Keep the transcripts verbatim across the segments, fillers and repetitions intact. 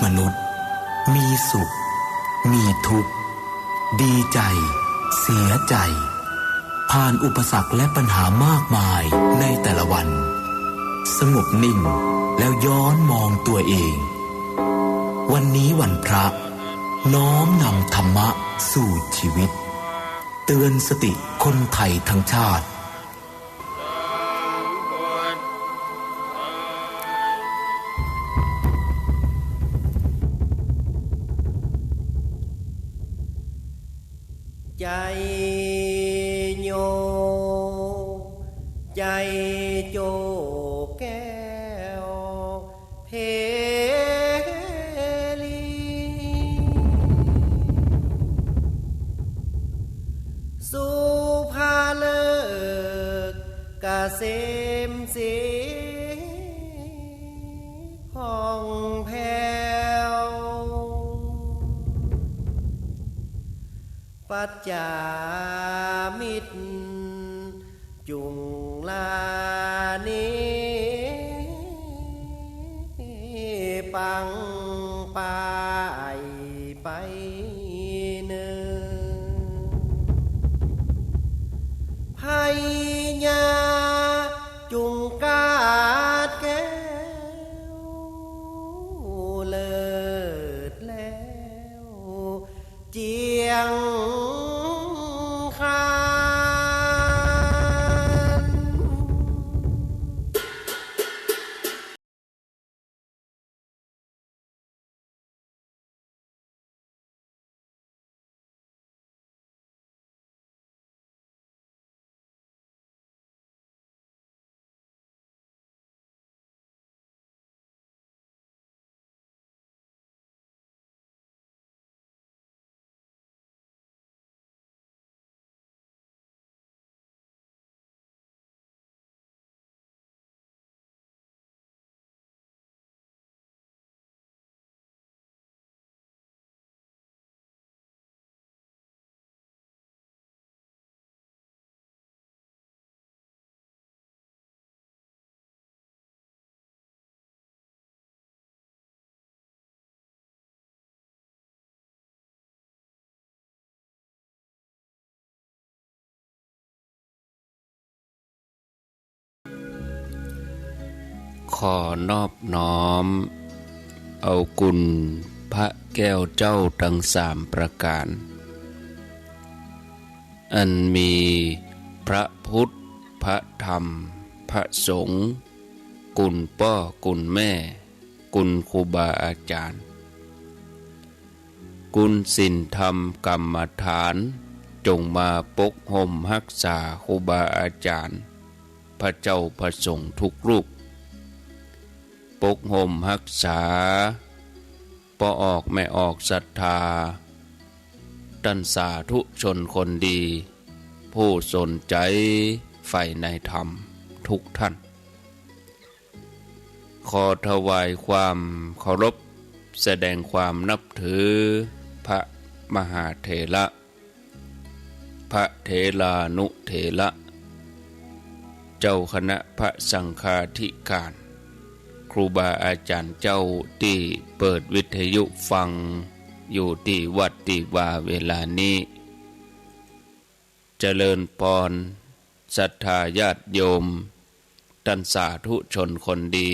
มนุษย์ มีสุข มีทุกข์ ดีใจ เสียใจ ผ่านอุปสรรคและปัญหามากมายในแต่ละวัน สงบนิ่งแล้วย้อนมองตัวเอง วันนี้วันพระ น้อมนำธรรมะสู่ชีวิต เตือนสติคนไทยทั้งชาติ ใจ๋โย ใจ๋โจแก้ว เพลี สุภาฤกษ์เกษมศรี ผ่องแผ้ว ปัจจามิตร จุ่งลานิ ปังปายไปเนิน พญาจุ่งกาดแก้ว เลิศแล้ว เจียงคาน ขอนอบน้อมเอาคุณพระแก้วเจ้าทั้งสามประการ อันมีพระพุทธ พระธรรม พระสงฆ์ คุณป้อ คุณแม่ คุณครูบาอาจ๋ารย์ คุณศีลธรรมกรรมฐาน จงมาปกห่มฮักษาครูบาอาจ๋ารย์ พระเจ้าพระสงฆ์ทุกรูป ปกห่มฮักษาป้อออกแม่ออกศรัทธา ต้านสาธุชนคนดี ผู้สนใจ๋ใฝ่ในธรรมทุกท่าน ขอถวายความเคารพ แสดงความนับถือ พระมหาเถระ พระเถรานุเถระ เจ้าคณะพระสังฆาธิการ ครูบาอาจ๋ารย์เจ้าตี้เปิดวิทยุฟังอยู่ตี้วัดตี้วาเวลานี้ เจริญปอน ศรัทธาญาติโยม ต้านสาธุชนคนดี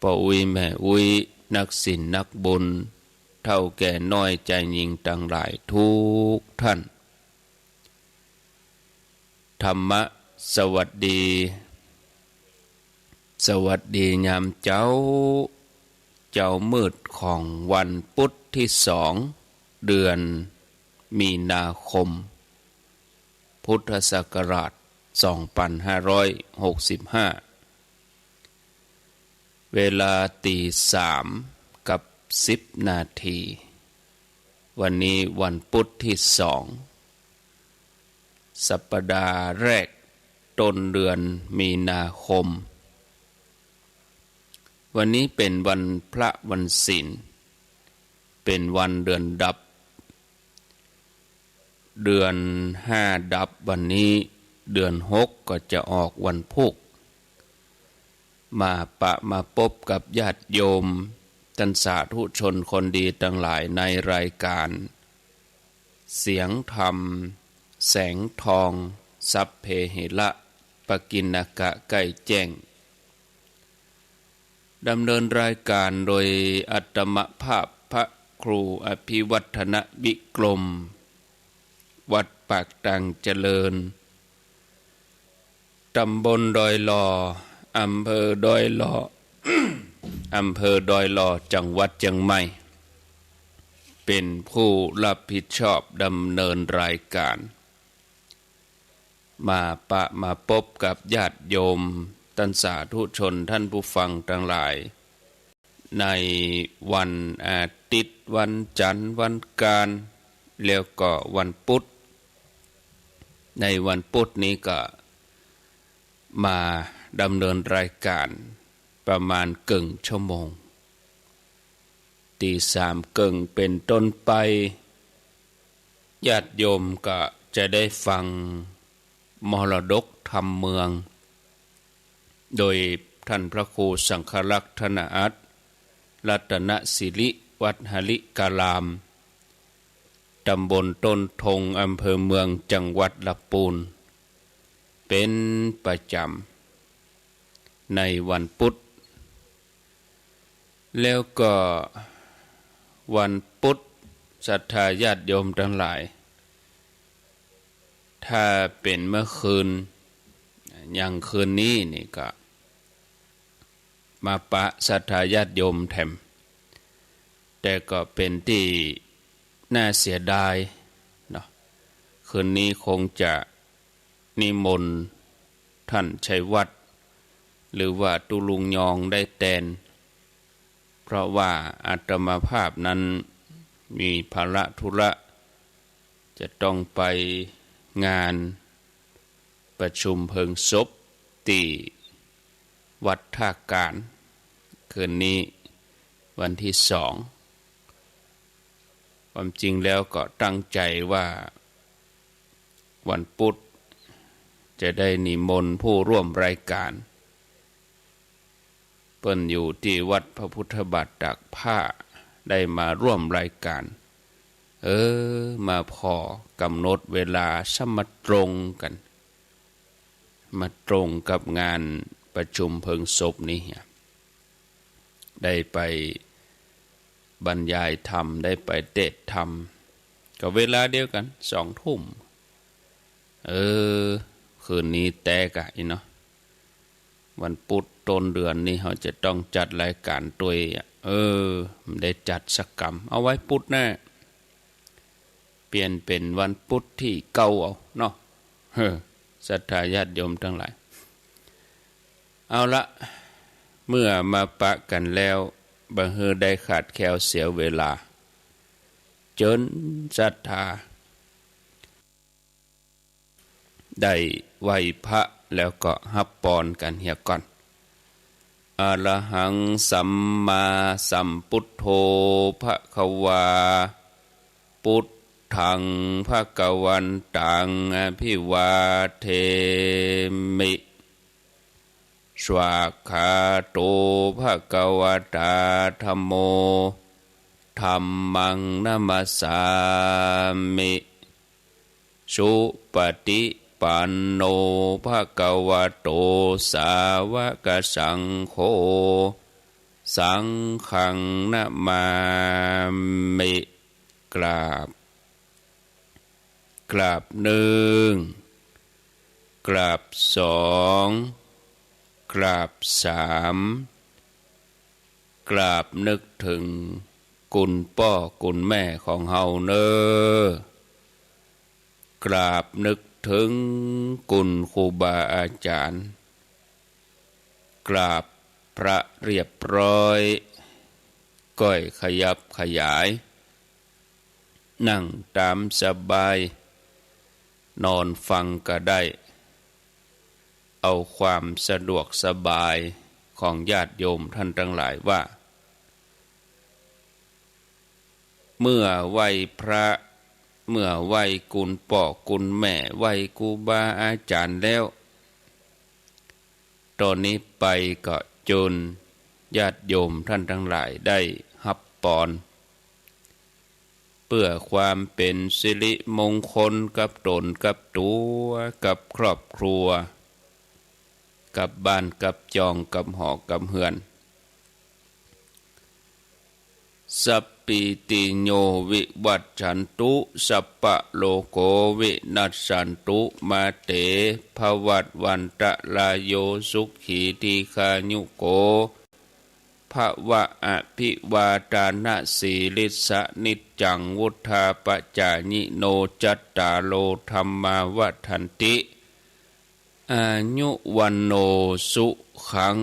ป้ออุ๊ยแม่อุ๊ย นักศีลนักบุญ เฒ่าแก่น้อยจายญิงตังหลายทุกท่าน ธรรมะสวัสดี สวัสดียามเจ๊า เจ๊ามืดของวันพุธตี้สอง เดือนมีนาคม พุทธศักราชสองปันห้าร้อยหกสิบห้า เวลาตีสามกับสิบนาที วันนี้วันพุธตี้สอง สัปดาห์แรกต้นเดือนมีนาคม วันนี้เป๋นวันพระวันศีล เป๋นวันเดือนดับ เดือนห้าดับวันนี้ เดือนหกก็จะออกวันพูก มาปะมาปบกับญาติโยม ต้านสาธุชนคนดีตังหลายในรายก๋าน เสียงธรรม แสงทอง สัพเพเหระ ปกิณณกะ ใก้แจ้ง ดำเนินรายก๋านโดยอาตมาภาพพระครูอภิวัฒนวิกรม วัดปากตางเจริญ ต๋ำบลดอยหล่อ อำเภอดอยหล่อ อำเภอดอยหล่อ จังหวัดเจียงใหม่ เป๋นผู้รับผิดชอบดำเนินรายก๋าน มาปะมาปบกับญาติโยม ต้านสาธุชน ต้านผู้ฟังตังหลาย ในวันอาทิตย์ วันจันทร์ วันอังคาร แล้วก็วันพุธ ในวันพุธนี้ก็มาดำเนินรายก๋านประมาณเกิ่งชั่วโมง ตีสามเกิ่งเป๋นต้นไป ญาติโยมก็จะได้ฟังมรดกธรรมเมือง โดยต้านพระครูสังฆรักษ์ ธนอัต รัตนสิริ วัดหริการาม ต๋ำบลต้นทง อำเภอเมือง จังหวัดลำปูน เป๋นประจ๋ำในวันพุธ แล้วก็วันพุธ ศรัทธาญาติโยมตังหลาย ถ้าเป๋นเมื่อคืน อย่างคืนนี้นี่ก็มาปะศรัทธาญาติโยมแถม แต่ก็เป๋นตี้น่าเสียดายเนาะ คืนนี้คงจะนิมนต์ต้านชัยวัฒน์ หรือว่าตุ๊ลุงยองได้แตน เพราะว่าอาตมาภาพนั้นมีภาระธุระ จะต้องไปงานประชุมเพลิงศพตี้วัดท่ากาญ คืนนี้วันตี้สอง ความจริงแล้วก็ตั้งใจ๋ว่าวันพุธจะได้นิมนต์ผู้ร่วมรายก๋าน เปิ้นอยู่ตี้วัดพระพุทธบาทตากผ้า ได้มาร่วมรายก๋าน เออ มาผ่อกำหนดเวลาสะมาตรงกั๋น มาตรงกับงานประชุมเพลิงศพนี้ ได้ไปบรรยายธรรม ได้ไปเตสน์ธรรม ก็เวลาเดียวกั๋น สองทุ่ม เออ คืนนี้แต๊กะอี้เนาะ วันพุธต้นเดือนนี่เฮาจะต้องจัดรายก๋านตวยอะ เออ บ่ได้จัดสักกำ เอาไว้พุธหน้า เปลี่ยนเป๋นวันพุธตี้เก้าเอาเนาะ เฮ้อ ศรัทธาญาติโยมตังหลาย เอาละ เมื่อมาปะกั๋นแล้ว บ่หื้อได้ขาดแคลนเสียเวลา เจิญศรัทธา ได้ไหว้พระแล้วก็ฮับปอนกั๋นเหียก่อน อะระหังสัมมาสัมพุทโธภะคะวา พุทธังภะคะวันตังอะภิวาเทมิ สวากขาโตภะคะวะตาธัมโม ธัมมังนะมัสสามิ สุปะฏิปันโนภะคะวะโต สาวะกะสังโฆ สังฆังนะมามิ กราบ กราบหนึ่ง กราบสอง กราบสาม กราบนึกเถิงกุณป้อกุณแม่ของเฮาเน่อ กราบนึกเถิงกุณครูบาอาจ๋ารย์ กราบพระเรียบร้อย ก้อยขยับขยาย นั่งต๋ามสบาย นอนฟังก็ได้ เอาความสะดวกสบายของญาติโยมต้านตังหลายว่า เมื่อไหว้พระ เมื่อไหว้กุณป้อกุณแม่ ไหว้ครูบาอาจ๋ารย์แล้ว ต่อนี้ไปก็เจิญ ญาติโยมต้านตังหลายได้ฮับปอน เปื้อความเป๋นสิริมงคลกับต๋นกับตั๋ว กับครอบครัว กับบ้านกับจอง กับหอกับเฮือน สัปปีติโยวิวัชชันตุ สัปปะโรโกวินัสสันตุ มาเตภวัตวันตะราโย สุขีทีฆายุโก ภะวะ อภิวาทานะสีลิสสะ นิจจังวุฑฒาปะจายิโน จัตตาโรธัมมาวัฑฒันติ อายุวัณโณ สุขัง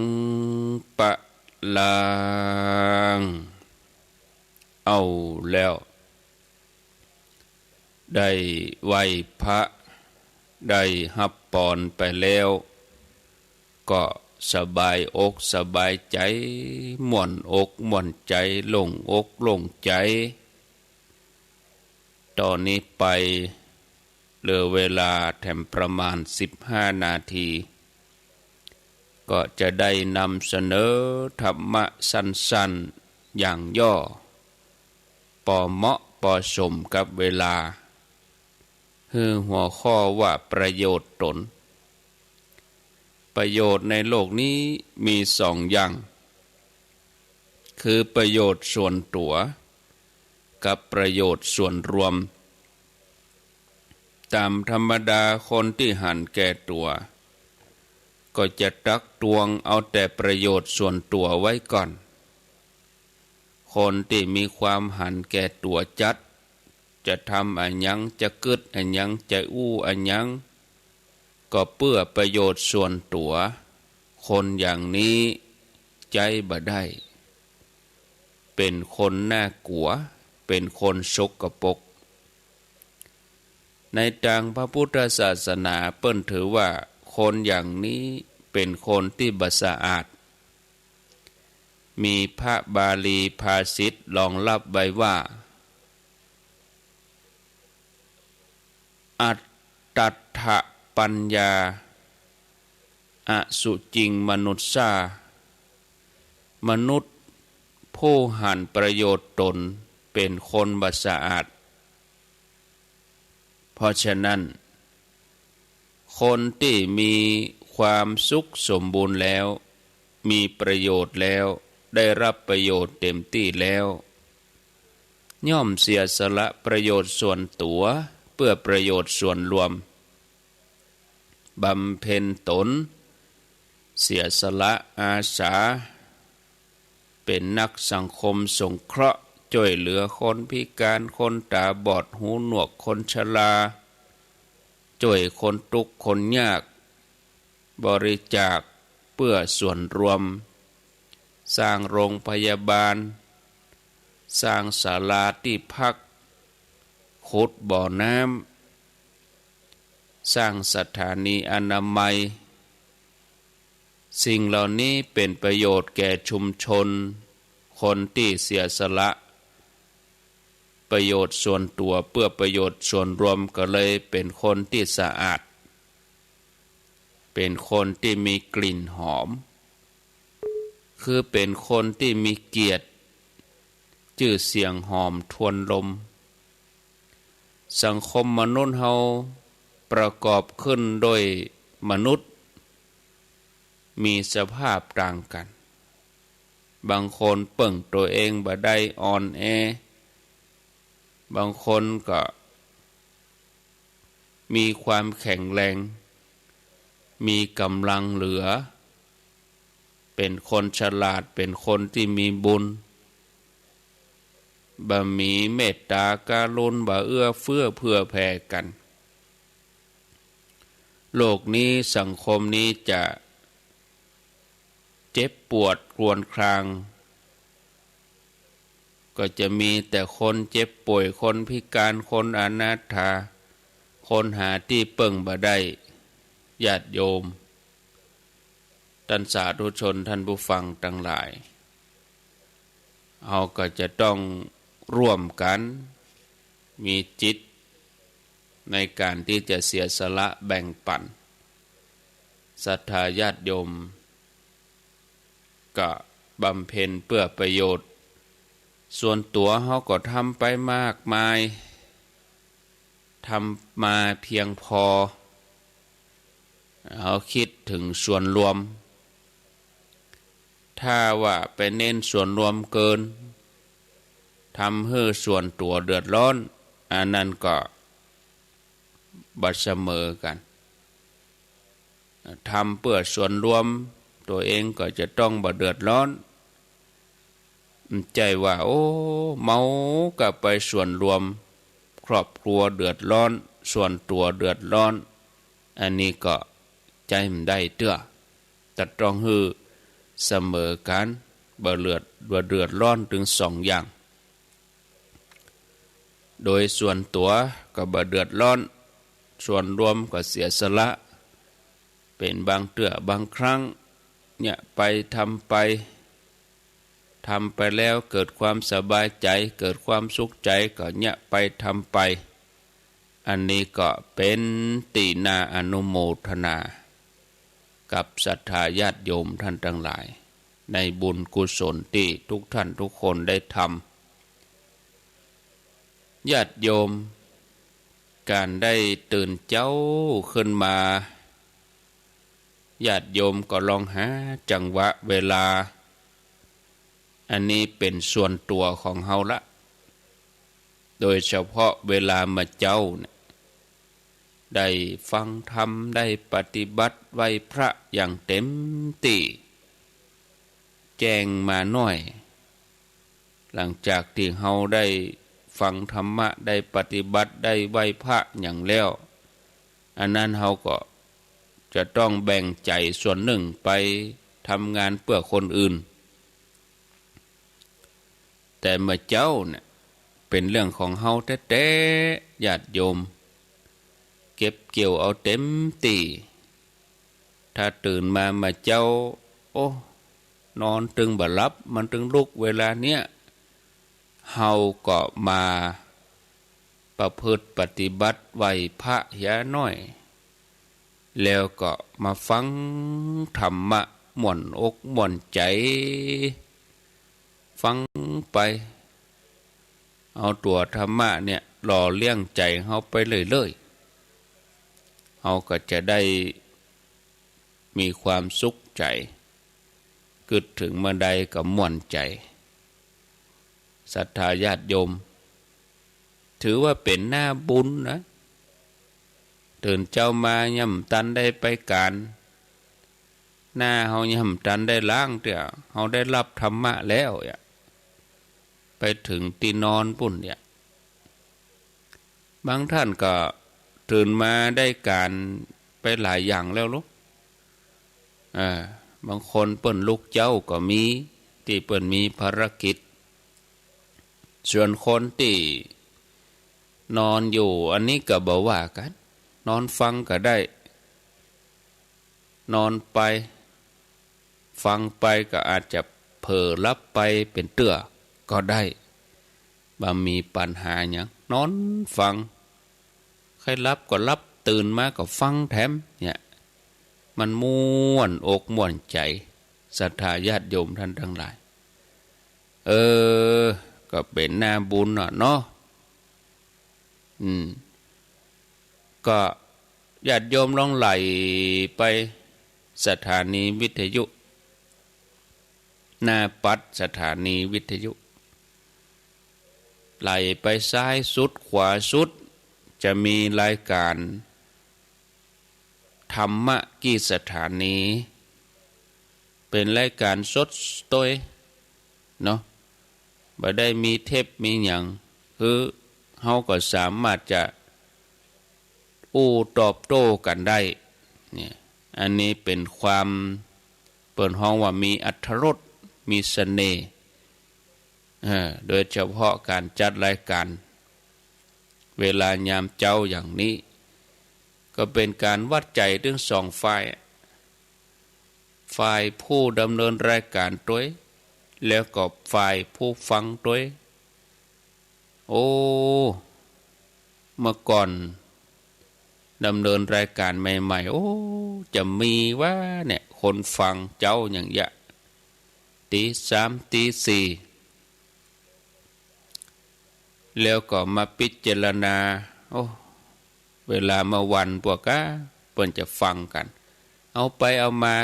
พะลัง เอาแล้ว ได้ไหว้พระ ได้ฮับปอนไปแล้ว ก็สบายอกสบายใจ๋ ม่วนอกม่วนใจ๋ โล่งอกโล่งใจ๋ ต่อนี้ไปเหลือเวลาแถมประมาณสิบห้านาที ก็จะได้นำเสนอธรรมะสั้นๆ อย่างย่อ ปอเหมาะปอสมกับเวลา หื้อหัวข้อว่าประโยชน์ต๋น ประโยชน์ในโลกนี้มีสองอย่าง คือประโยชน์ส่วนตั๋ว กับประโยชน์ส่วนรวม ต๋ามธรรมดาคนตี้หันแก่ตั๋ว ก็จะตักตวงเอาแต่ประโยชน์ส่วนตั๋วไว้ก่อน คนตี้มีความหันแก่ตั๋วจัด จะทำอะหยัง จะกึ๊ดอะหยัง จะอู้อะหยัง ก็เปื้อประโยชน์ส่วนตั๋ว คนอย่างนี้ใจ๊บ่ได้ เป๋นคนน่ากั๋ว เป๋นคนสกปรก ในตางพระพุทธศาสนาเปิ้นถือว่าคนอย่างนี้เป๋นคนตี้บ่สะอาด มีพระบาลีภาษิตรองรับไว้ว่า อัตตัตถปัญญา อสุจิงมนุสสา มนุษย์ผู้หันประโยชน์ต๋นเป๋นคนบ่สะอาด เพราะฉะนั้น คนตี้มีความสุขสมบูรณ์แล้ว มีประโยชน์แล้ว ได้รับประโยชน์เต็มตี้แล้ว ย่อมเสียสละประโยชน์ส่วนตั๋ว เปื้อประโยชน์ส่วนรวม บำเพ็ญต๋น เสียสละอาสา เป๋นนักสังคมสงเคราะห์ จ้วยเหลือคนพิการ คนต๋าบอด หูหนวก คนชรา จ้วยคนตุ๊กข์คนยาก บริจาคเปื้อส่วนรวม สร้างโรงพยาบาล สร้างศาลาตี้พัก ขุดบ่อน้ำ สร้างสถานีอนามัย สิ่งเหล่านี้เป๋นประโยชน์แก่ชุมชน คนตี้เสียสละประโยชน์ส่วนตั๋วเปื้อประโยชน์ส่วนรวมก็เลยเป๋นคนตี้สะอาด เป๋นคนตี้มีกลิ่นหอม คือเป๋นคนตี้มีเกียรติ จื้อเสียงหอมทวนลม สังคมมนุษย์เฮาประกอบขึ้นด้วยมนุษย์ มีสภาพต่างกั๋น บางคนเปิ้งตั๋วเองบ่ได้ อ่อนแอ บางคนก็มีความแข็งแรง มีก๋ำลังเหลือ เป๋นคนฉลาด เป๋นคนตี้มีบุญ บ่มีเมตตากรุณา บ่เอื้อเฟื้อเผื่อแผ่กั๋น โลกนี้สังคมนี้จะเจ็บปวดครวญคราง ก็จะมีแต่คนเจ็บป่วย คนพิการ คนอนาถา คนหาตี้เปิ้งบ่ได้ ญาติโยม ต้านสาธุชน ต้านผู้ฟังตังหลาย เฮาก็จะต้องร่วมกั๋น มีจิตในก๋านตี้จะเสียสละแบ่งปั๋น ศรัทธาญาติโยม ก็ บำเพ็ญเปื้อประโยชน์ส่วนตั๋วเฮาก็ทำไปมากมาย ทำมาเพียงพอ เฮาคิดเถิงส่วนรวม ถ้าว่าไปเน้นส่วนรวมเกิน ทำหื้อส่วนตั๋วเดือดร้อน อันนั้นก็บ่เสมอกั๋น ทำเปื้อส่วนรวม ตั๋วเองก็จะต้องบ่เดือดร้อน บ่ใจ้ว่า โอ้ เมาก็ไปส่วนรวม ครอบครัวเดือดร้อน ส่วนตั๋วเดือดร้อน อันนี้ก็ใจ๊บ่ได้เตื้อ จะต้องหื้อเสมอกั๋น บ่เดือด บ่เดือดร้อนตึงสองอย่าง โดยส่วนตั๋วก็บ่เดือดร้อน ส่วนรวมก็เสียสละ เป๋นบางเตื้อบางครั้ง เยียะไปทำไป ทำไปแล้วเกิดความสบายใจ๋ เกิดความสุขใจ๋ ก็เยียะไปทำไป อันนี้ก็เป๋นตี้น่าอนุโมทนา กับศรัทธาญาติโยมท่านตังหลาย ในบุญกุศลตี้ทุกท่านทุกคนได้ทำ ญาติโยม ก๋านได้ตื่นเจ๊าขึ้นมา ญาติโยมก็ลองหาจังหวะเวลา อันนี้เป๋นส่วนตั๋วของเฮาละ โดยเฉพาะเวลาเมื่อเจ๊าเนี่ย ได้ฟังธรรม ได้ปฏิบัติไหว้พระอย่างเต็มตี้ แจ้งมาหน้อย หลังจากตี้เฮาได้ฟังธรรมะ ได้ปฏิบัติ ได้ไหว้พระหยังแล้ว อันนั้นเฮาก็จะต้องแบ่งใจ๋ส่วนนึ่งไปทำงานเปื้อคนอื่น แต่เมื่อเจ๊าเนี่ยเป๋นเรื่องของเฮาแต๊ๆ ญาติโยม เก็บเกี่ยวเอาเต็มตี้ ถ้าตื่นมาเมื่อเจ๊า โอ้ นอนตึงบ่หลับ มันตึงลุกเวลาเนี้ย เฮาก็มาประพฤติปฏิบัติไหว้พระเหียหน้อย แล้วก็มาฟังธรรมะม่วนอกม่วนใจ๋ ฟังไป เอาตั๋วธรรมะเนี่ยหล่อเลี้ยงใจ๋เฮาไปเรื่อยๆ เฮาก็จะได้มีความสุขใจ๋ กึ๊ดเถิงเมื่อใดก็ม่วนใจ๋ ศรัทธาญาติโยม ถือว่าเป๋นหน้าบุญนะ ตื่นเจ๊ามายังบ่ตันได้ไปก๋าน หน้าเฮายังบ่ตันได้ล้างเตื้อ เฮาได้ฮับธรรมะแล้วเนี่ย ไปเถิงตี้นอนปู๊นเนี่ย บางท่านก็ตื่นมาได้ก๋านไปหลายอย่างแล้วลูก อ่า บางคนเปิ้นลุกเจ๊าก็มี ตี้เปิ้นมีภารกิจ ส่วนคนตี้นอนอยู่ อันนี้ก็บ่ว่ากั๋น นอนฟังก็ได้ นอนไป ฟังไปก็อาจจะเผลอหลับไปเป๋นเตื้อก็ได้ บ่มีปัญหาหยัง นอนฟัง ใค่หลับก็หลับ ตื่นมาก็ฟังแถม เนี่ย มันม่วนอกม่วนใจ๋ ศรัทธาญาติโยมท่านตังหลาย เออ ก็เป๋นหน้าบุญน่ะเนาะ อืม ก็ญาติโยมลองไล่ไปสถานีวิทยุ หน้าปัดสถานีวิทยุ ไล่ไปซ้ายสุดขวาสุด จะมีรายก๋านธรรมะกี้สถานี เป๋นรายก๋านสดตวยเนาะ บ่ได้มีเทปมีหยัง คือเฮาก็สามารถจะอู้ตอบโต้กั๋นได้ เนี่ย อันนี้เป๋นความ เปิ้นฮ้องว่ามีอรรถรส มีเสน่ห์ เออ โดยเฉพาะก๋านจัดรายก๋าน เวลายามเจ๊าอย่างนี้ ก็เป๋นก๋านวัดใจ๋ตึงสองฝ่าย ฝ่ายผู้ดำเนินรายก๋านตวย แล้วก็ฝ่ายผู้ฟังตวย โอ้ เมื่อก่อนดำเนินรายก๋านใหม่ๆ โอ้ จะมีวะเนี่ย คนฟังเจ๊าอย่างเยียะ ตี๋สาม ตี๋สี่ แล้วก็มาพิจารณา โอ้ เวลาเมื่อวันปวกา เปิ้นจะฟังกั๋น เอาไปเอามา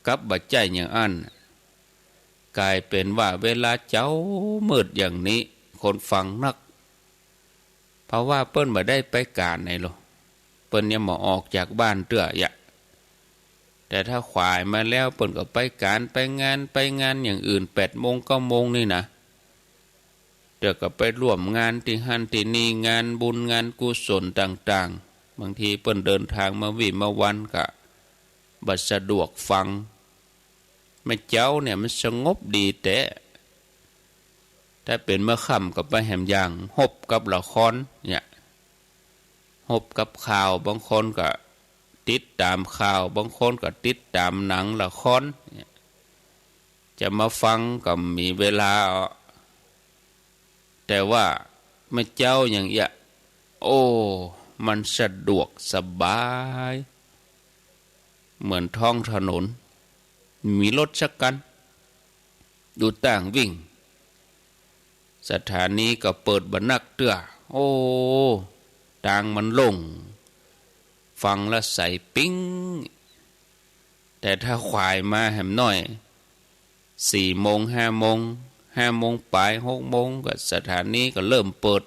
กลับบ่ใจ้อย่างอั้น ก๋ายเป๋นว่าเวลาเจ๊ามืดอย่างนี้ คนฟังนัก เพราะว่าเปิ้นบ่ได้ไปก๋านไหนลอ เปิ้นยังบ่ออกจากบ้านเตื้อยะ แต่ถ้าขวายมาแล้วเปิ้นก็ไปก๋าน ไปงาน ไปงานอย่างอื่น แปดโมง เก้าโมงนี่นะ เดี๋ยวก็ไปร่วมงานตี้หั้นตี้นี่ งานบุญงานกุศลต่างๆ บางทีเปิ้นเดินทางมาวี้มาวันก็บ่สะดวกฟัง เมื่อเจ๊าเนี่ยมันสงบดีแต๊ ถ้าเป๋นเมื่อค่ำก็ไปแหมอย่าง ฮบกับละครเนี่ย ฮบกับข่าว บางคนก็ติดต๋ามข่าว บางคนก็ติดต๋ามหนังละครเนี่ย จะมาฟังก็มีเวลา แต่ว่าเมื่อเจ๊าอย่างเอี้ย โอ้ มันสะดวกสบาย เหมือนท้องถนน มีรถสักคัน ดูต่างวิ่ง สถานีก็เปิดบ่นักเตื้อ โอ้ ตางมันโล่ง ฟังแล้วใสปิ๊ง แต่ถ้าขวายมาแหมหน้อย สี่โมง ห้าโมง ห้าโมงป๋าย หกโมง ก็สถานีก็เริ่มเปิด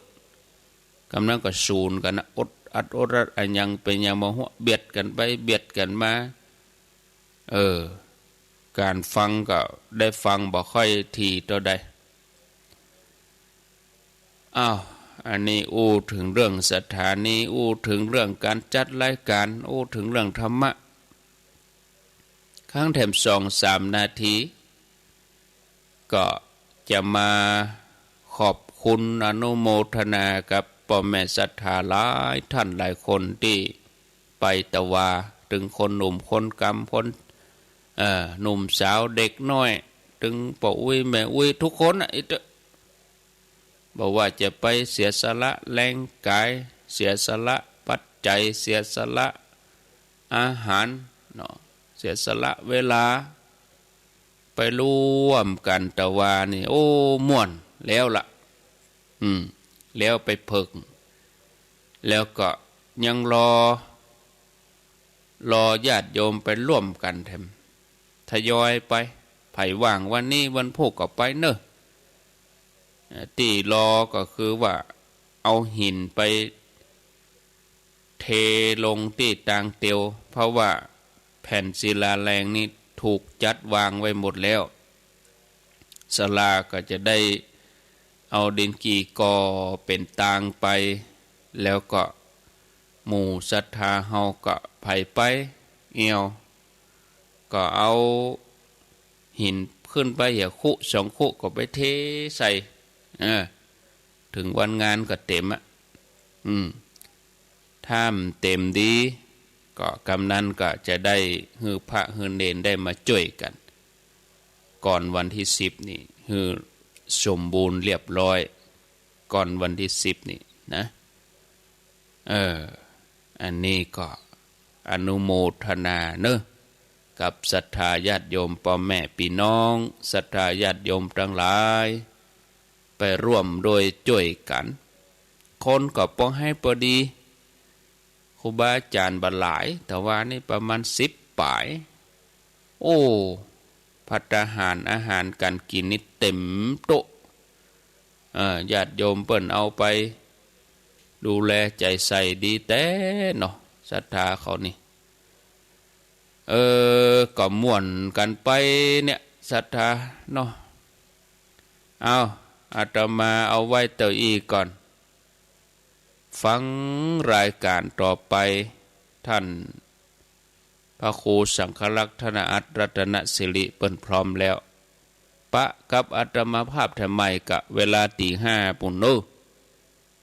กำนั้นก็สูนกั๋นนะ อดอัดอดอัด อะหยังเป๋นหยังบ่ฮู้ เบียดกั๋นไปเบียดกั๋นมา เออ ก๋านฟังก็ได้ฟังบ่ค่อยถี่เต้าใด อ้าว อันนี้อู้เถิงเรื่องสถานี อู้เถิงเรื่องก๋านจัดรายก๋าน อู้เถิงเรื่องธรรมะ คังแถมสองสามนาที ก็จะมาขอบคุณอนุโมทนากับป้อแม่ศรัทธาหลายท่านหลายคนตี้ไปตะวา ตึงคนหนุ่มคนก๋ำ คน เอ่อ หนุ่มสาวเด็กน้อย ตึงป้ออุ๊ยแม่อุ๊ยทุกคนน่ะ อิเต๊อะ บ่ว่าจะไปเสียสละแรงกาย เสียสละปัจจัย เสียสละอาหารเนาะ เสียสละเวลา ไปร่วมกั๋นตะวานี่ โอ้ ม่วนแล้วละ อืม แล้วไปเผิง แล้วก็ยังรอ รอญาติโยมไปร่วมกั๋นแถม ทยอยไป ใผว่างวันนี้วันพูกก็ไปเน่อ เอ่อ ตี้รอก็คือว่าเอาหินไปเทลงตี้ตางเตียว เพราะว่าแผ่นศิลาแรงนี่ถูกจัดวางไว้หมดแล้ว ศาลาก็จะได้เอาดินกี่ก่อเป๋นตางไป แล้วก็หมู่ศรัทธาเฮาก็ใผไปเอี่ยว ก็เอาหินขึ้นไปเหียคุสองคุก็ไปเทใส่ เออ เถิงวันงานก็เต๋มอะ อืม ถ้ามันเต๋มดี ก็กำนั้นก็จะได้หื้อพระหื้อเณรได้มาจ้วยกั๋น ก่อนวันตี้สิบนี่ หื้อสมบูรณ์เรียบร้อย ก่อนวันตี้สิบนี่นะ เออ อันนี้ก็อนุโมทนาเน่อ กับศรัทธาญาติโยมป้อแม่ปี้น้อง ศรัทธาญาติโยมตังหลาย ไปร่วมโดยจ้วยกั๋น คนก็ปอหื้อปอดี ครูบาอาจ๋ารย์บ่หลาย ตะวานี่ประมาณสิบป๋าย โอ้ ภัตตาหารอาหารก๋านกิ๋นนี่เต๋มโต๊ะ เอ่อ ญาติโยมเปิ้นเอาไปดูแลใจ๋ใส่ดีแต๊เนาะ ศรัทธาเขานี่ เออ ก็ม่วนกั๋นไปเนี่ย ศรัทธาเนาะ เอา อาตมาเอาไว้เต้าอี้ก่อน ฟังรายก๋านต่อไป ท่านพระครูสังฆรักษ์ธนอัตรรัตนสิริเปิ้นพร้อมแล้ว ปะกับอาตมาภาพแถมใหม่กะเวลาตี๋ห้าปู้นเนาะ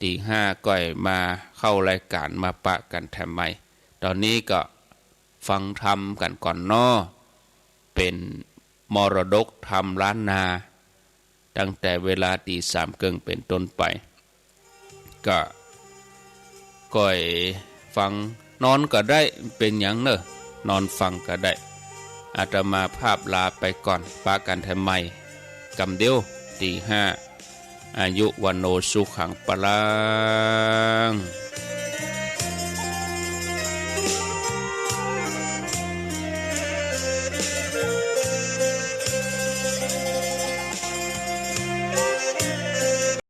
ตี๋ห้าก้อยมาเข้ารายก๋านมาปะกั๋นแถมใหม่ ต๋อนนี้ก็ฟังธรรมกั๋นก่อนเนาะ เป๋นมรดกธรรมล้านนา ตั้งแต่เวลาตี๋สามเกิ่งเป๋นต้นไป ก็ก้อยฟัง นอนก็ได้ เป๋นหยังเนาะ นอนฟังก็ได้ อาตมาภาพลาไปก่อน ปะกั๋นแถมใหม่ กำเดียว ตีห้า อายุ วัณโณ สุขัง พลัง